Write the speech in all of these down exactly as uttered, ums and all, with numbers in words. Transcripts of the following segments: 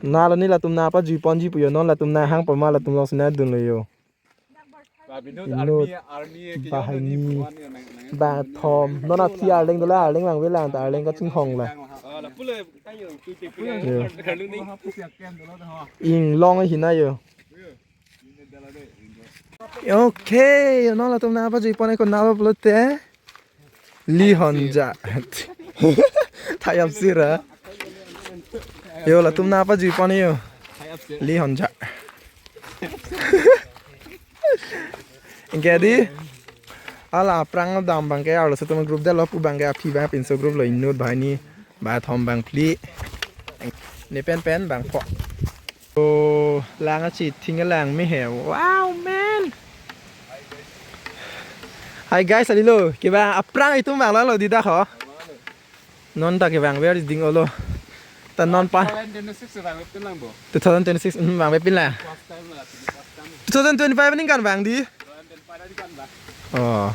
Nalo ne latum nangpajui ponji pu yo, non latum nanghang pama latum alongsi nangdunlo yo. Ba binut Inut, army, army ke ba yo nani hini, buan yo nang, nang, ba nang, thom. Nang, non athi arleng dola, arleng vangve lang ta arleng kachinghong la. Oh, la pule, tayo, tu te pule. Yo. Karlu ni. Inglong hina yo. Okay, non latum nangpajui pon ko nalo pulote. Lihonja. Thayap sira. Yo, latum nangpajui pon yo. Lihonja. Anke di. Hala aphrang dam abangke arloso atum group delo pu abangke aphi abang pinso group lo inut banghini. Bathom bangphli. Ne pen pen bangpho. Oh, lang achi thing lang me he. Wow, man. Hi guys, alilo. Kevang aphrang itum vanglo di dak ho. Non ta kevangver ding olo. Ta non pa. Two thousand twenty-six vangve pin lang bo. Two thousand twenty-six, hmm, vangve pin lang. First time la, first time. Two thousand twenty-five aningkan vang di. Oh.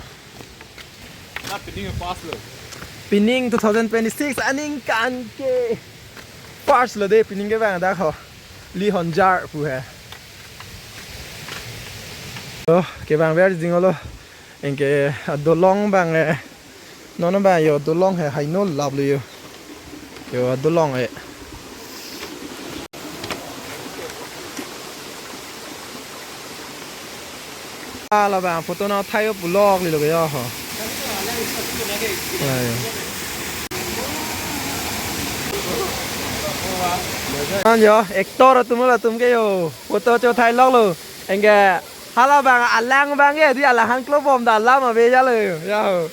Pining first lo. Pining two thousand twenty-six aningkan ke first lo de, pining kevang dak ho. Lihonjar pu he. Oh, kevangver ding olo. Anke adolong abang eh. Non abang yo dolong he haino lap lo yo. Yo dolong eh. Ah, labang photo nangthai yo pu lok lilo ke yo ho. Ayo. An yo, actor atum latum ke yo. Photo chothai lok lo. Anke hala abang alang abangke di alanghan klobom ta alam ave ya lo yo. Ya ho.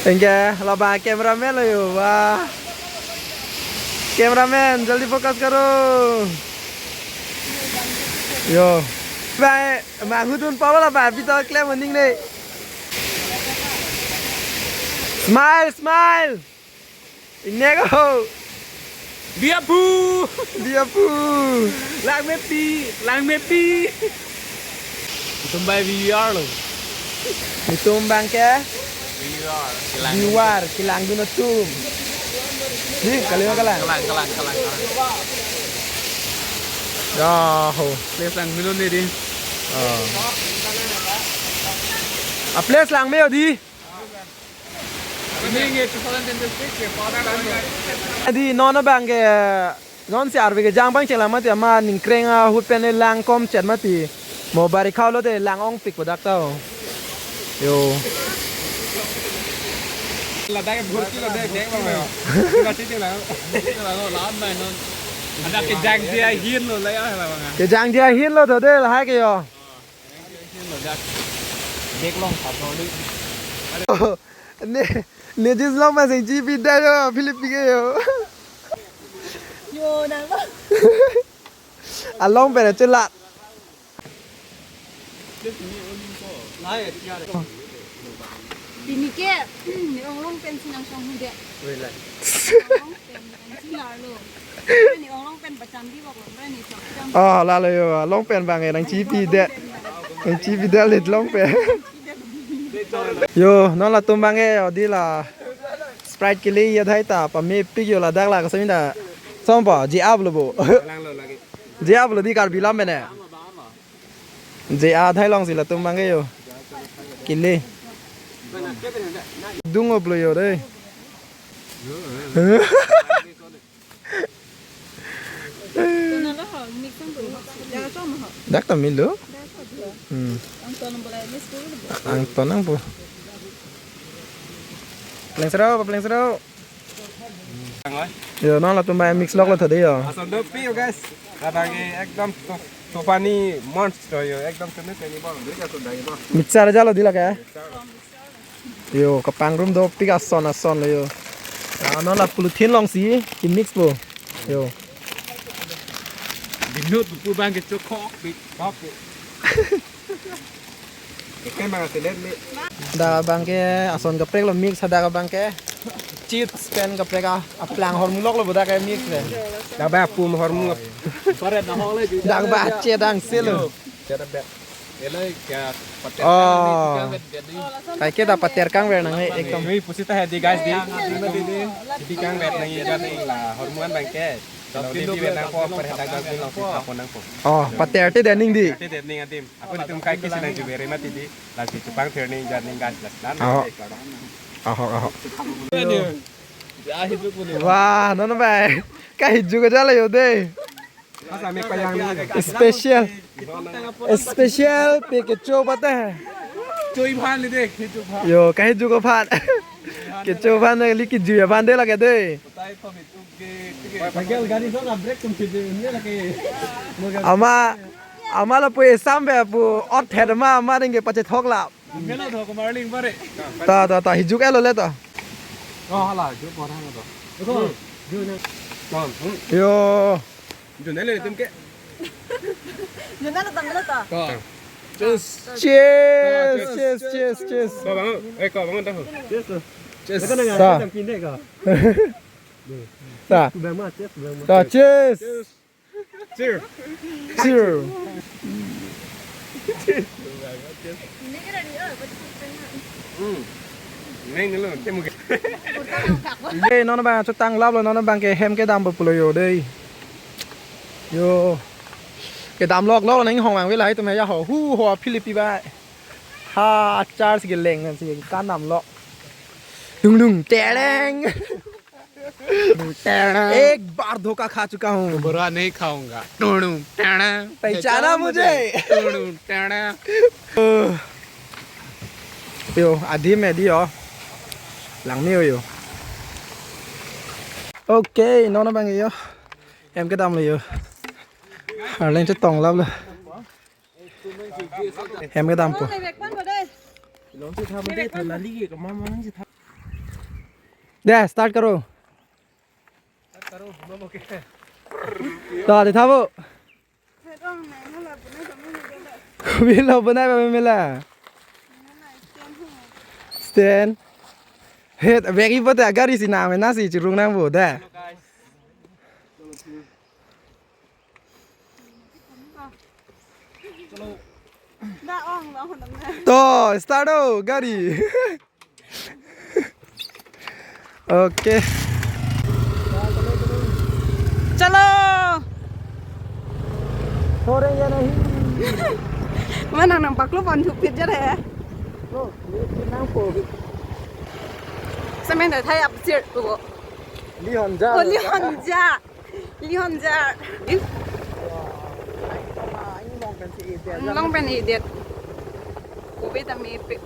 Anke labang cameraman lo yo, wah. Cameraman, jaldi focus karo. Yo. Bang, bang hudun pa wala bang, pito klem moning ne. Smile, smile. Ingnek ho. Diya pu. Diya pu. Langmepi, langmepi. Itum bai V R lo. Itum abangke? V R. Viewer, kelangdun atum. Di, kali ma kelang? Kelang, kelang, kelang, kelang. Ya ho. Place lang milo ne di. Oh. A place lang me yo di. Pining two thousand twenty-six ke pada kan. Di non abangke, non si arve kejang abang chelang mati ama ningkreng ahut pen lang kom chet mati. Mo bari khau lo de lang ongpik pu dak ta ho. Yo. Ladak ke bhurki lo de, dek bang yo. Kila titi lang. Kila lo lam nai non. Ada kejang dia hin lo la ya la bang. Kejang dia hin lo to de lahai ke yo. Bag long thap lo di. Ne, ne jeans long ma sing chipi da yo, Philip ke yo. Yo, nang lo. Along pen chelat. Pini ke, ne-ong long pen si nangchonghu de. Oi, lai. Ne-ong long pen nangchilar lo. Ne-ong long pen pacham di bok lo, ne chok cham. Oh, lalo yo, long pen abang eh, nangchipi de. Nangchipi de lit long pen. Yo, non latum abang eh, yo, di la. Sprite kele ya thai ta, pamepik yo ladak la, kasami ta. Som pa, ji ap lo bo. Lang lo lagi. Ji ap lo di Karbi lam pen eh. Je a thai long si latum abangke yo. Kele. Dung op lo yo de. Dak ta milo. Hmm. Angton nangpo. Pleng serau, pleng serau. Yo, non latum abang mix lok lo tadi yo. Ason dopik yo, guys. Kadang ekdom tu-, tufani monster yo, ekdom tuni tuni bang, dui ka sudah bang. Mixer aja lo di la ke. Yo, kepangrum dopik ason ason lo yo. Ah, non la polythene alongsi, ki mix po. Yo. Binut buku bang ke chokok, big, big. Ikan bang asilet ni. Dak abangke ason kaprek lo mix hadak abangke. Chips pen kaprek a, aplang hormu lok lo bo dak ke mix pen. Dak ba pum hormu. Dak ba chedang selo. Chedang bet. Elai kya pater. Oh. Kaike dak pater kangver nang ekdom. Ui, pusi ta hai di guys di. Di kangver nang ya di la hormu an abangke. Dustbin do, dustbin nangpo, dustbin nangpo. Oh, pater te dening dei. Te dening adim. Ako itum kai kisi nangjuve mati dei. Lasi chupang turning janing gas las nan. Oh. Ahok, ahok. Wah, non bai. Kahijuk aja la yo dei. Masa me payang ni. Special. Special pe kecho pate. Choi phan le dei, kecho phan. Yo, kahijuk aphan. Kecho phan le kejui aphan dei lake dei. Ama, ama lapu esam be pu ot het ama, ama ding ke pachethok la. Melo do ko marling bare. Ta, ta, ta, hijuk elo le ta. Oh, hala, hijuk ko hang to. Ko, hijuk na. Ko, hmm. Yo. Hijuk na le tum ke. Hijuk na le tam le ta. Ko. Cheers. Cheers, cheers, cheers, cheers. Ko bang, eh, ko bang ta. Cheers. Cheers. Ko na ta. Tam pin de ko. Ta. Ko bang ma, cheers, bang ma. Ta, cheers. Cheers. Cheers. Cheers. Hmm. Neng nelo, temu ke. Dei, non bang chotang lap lo, non bang ke hem kedam pulo yo dei. Yo. Kedam lok lok neng hong bang vela itum ya ho. Hu ho Philippi bai. Ha, charge ke leng si kan dam lok. Dung dung tereng. एक बार धोखा खा चुका हूँ। दोबारा नहीं खाऊंगा। टुडू टड़ा। पहचाना मुझे। टुडू टड़ा। Yo, adim edi yo. Langme yo. Okay, non bang yo. Hem kedam lo yo. Arleng chetong lap lo. Hem kedam po. Dei, start karo. Ta, dei thabo. Kobilo bonai ba mela. Stand. Het, bag ipo ta gari si nang mena si chirung nang bo dei. To, start o, gari. Okay. Chalo. Thoreng ya nahi. Mana nang paklo pon jupit ja re. Lo, ni nang po. Semen da thai ap sir ko. Lihon ja. Oh, lihon ja. Lihon ja. Ini long pen idet. Kobe ta mepik.